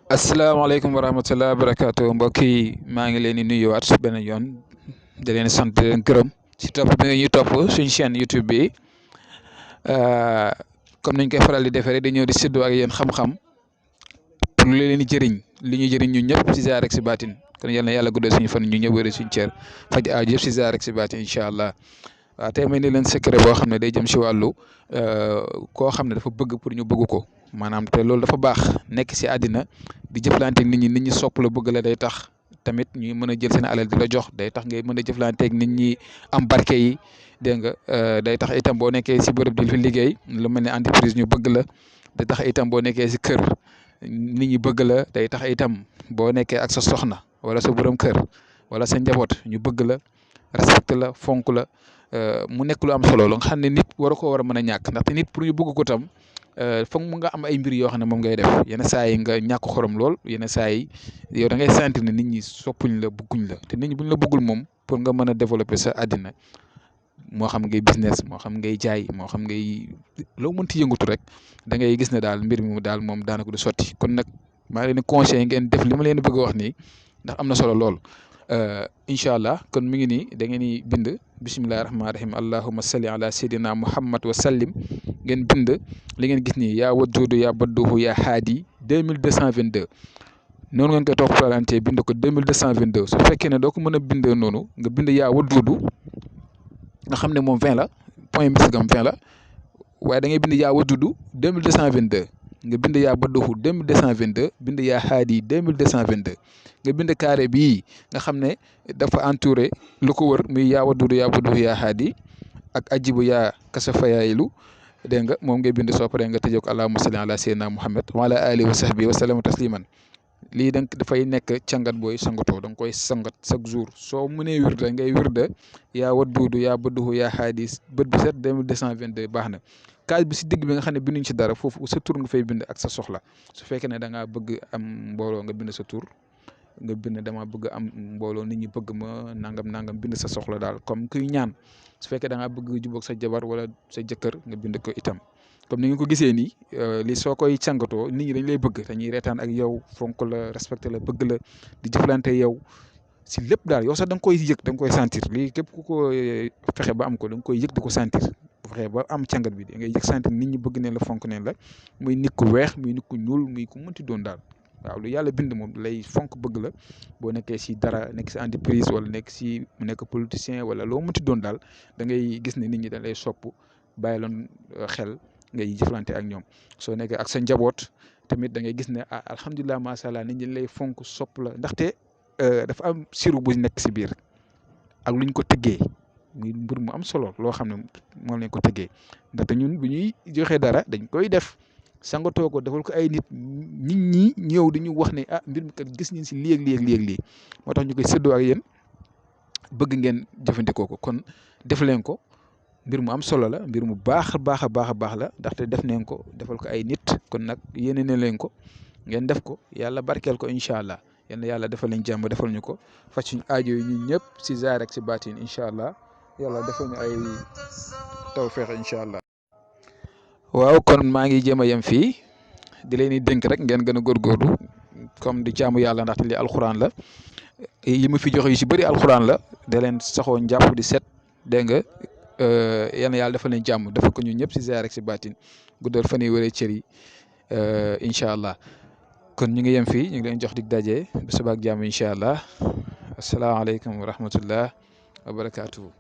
asalaamaaleykum wa rahmatulah barakaatu mbokk yi maa ngi leen di nuyuwaat benn yoon di leen sant di leen gërëm si topp bi nga ñuy topp suñu chaîne YouTube bi comme niñ koy faral di defee rek di ñëw di séddoo ak yéen xam-xam pour lu leen di jëriñ li ñuy jëriñ ñun ñëpp si zaar rek si baatin kon yal na yàlla guddal suñu fan ñu ñëpp wér suñu cër faj aaju yëpp si zaar rek si baatin incha allah waaw tey may ni leen secret boo xam ne day jëm si wàllu koo xam ne dafa bëgg pour ñu bëgg ko maanaam te loolu dafa baax nekk si àddina di jëflanteeg nit ñi sopp la bëgg la day tax tamit ñuy mën a jël seen alal di la jox day tax ngay mën a jëflanteeg nit ñi am barke yi dégg nga day tax itam boo nekkee si bërëb di fi liggéey lu mel ne entreprise ñu bëgg la day tax itam boo nekkee si kër nit ñi bëgg la day tax itam boo nekkee ak sa soxna wala sa borom kër wala sa njaboot ñu bëgg la respecté la fonk la mu nekk lu am solo la nga xam ne nit war a mën a ñàkk ndaxte nit pour ñu bëgg ko tam foog mu nga am ay mbir yoo xam ne moom ngay def yenn saa yi nga ñàkk xorom lool yenn saa yi yow da ngay sentir ne nit ñi soppuñ la bëgguñ la te nit ñi buñ la bëggul moom pour nga mën a développer sa àddina moo xam ngay business moo xam ngay jaay moo xam ngay loo mënti yëngatu rek da ngay gis ne daal mbir mi daal moom daanaka du sotti kon nag maa ngi leen di conseillé ngeen def li ma leen bëgg a wax nii ndax am na solo lool. incha allah kon mi ngi nii da ngeen di bind bisimilah rahmaani rahim allahumma salli ala sayyidina muhammad wa sallim ngeen bind li ngeen gis nii yaa wadduudu yaa badduhu yaa haadi 2222 noonu ngeen koy toppalante bind ko 2222 su fekkee ne doo ko mën a bindee noonu nga bind yaa wadduudu nga xam ne moom 20 la point misigam 20 la waaye da ngay bind yaa wadduudu 2222 nga bind yaa badduhu 2222 bind yaa haadi 2222 nga bind carré bii nga xam ne dafa entouré lu ko wër muy yaa wadduudu yaa badduhu yaa haadi ak ajibu yaa kasafayaayilu dégg nga moom ngay bind soo paree nga tëjee ko allahumma salli ala sayyidina muhammad wa ala alihi wa sahbihi wa sallam tasliman lii da dafay nekk càngat booy sangatoo da nga koy sangat chaque jour soo mënee wirda ngay wirda yaa wadduudu yaa badduhu yaa haadi bët bi set 2222 baax na kaas bi si digg bi nga xam ne binduñ ci dara foofu sa tur nga fay bind ak sa soxla su fekkee ne da ngaa bëgg am mbooloo nga bind sa tur nga bind dama bëgg am mbooloo nit ñi bëgg ma nangam bind sa soxla daal comme kuy ñaan su fekkee da ngaa bëgg jubóog sa jabar wala sa jëkkër nga bind ko itam comme ni nga ko gisee nii li soo koy càngatoo nit ñi dañ lay bëgg dañuy reetaan ak yow fonk la respecté la bëgg la di jëflante yow si lépp daal yow sax da nga koy yëg da nga koy sentir lii képp ku ko fexe ba am ko da nga koy yëg di ko sentir bu fexe ba am càngat bi da ngay yëg sentir nit ñi bëgg neen la fonk neen la muy nit ku weex muy nit ku ñuul muy ku mënti doon daal waaw lu yàlla bind moom lay fonk bëgg la boo nekkee si dara nekk si entreprise wala nekk si mu nekk politicien wala loo mënti doon daal da ngay gis ne nit ñi dañ lay sopp bàyyi loon xel ngay jëflante ak ñoom soo nekkee ak sa njaboot tamit da ngay gis ne alhamdulilah macha allah nit ñi lay fonk sopp la ndaxte dafa am siru bu nekk si biir ak luñ ko tëggee muy mbir mu am solo loo xam ne moom lañ ko tëggee ndaxte ñun bu ñuy joxe dara dañ koy def sangatoo ko defal ko ay nit ñi ñëw di ñu wax ne mbir mi kat gis nañ si lii moo tax ñu koy séddoo ak yéen bëgg ngeen jëfandikoo ko kon def leen ko. mbir mu am solo la mbir mu baax la ndaxte def nañ ko defal ko ay nit kon nag yéene ne leen ko ngeen def ko yàlla barkeel ko incha allah yal na yàlla defal leen jàmm defal ñu ko faj suñu aajo yi ñun ñëpp si zaahir ak si baatin incha allah yàlla defal ñu ay tawfeex incha allah. waaw kon maa ngi jéem a yem fii di leen di dénk rek ngeen gën a góorgóorlu comme di jaamu yàlla ndaxte li alxuraan la yi ma fi joxe yu si bëri alxuraan la da leen saxoo njàpp di set dégg nga. yal na yàlla defal leen jàmm dafa ko ñun ñëpp si zaahir ak si baatin guddal fan yi wëree cër yi incha allah kon ñu ngi yem fii ñu ngi leen jox dig daje bu subaa ak jàmm incha allah asalaamaaleykum wa rahmatullah wa barakaatuhu.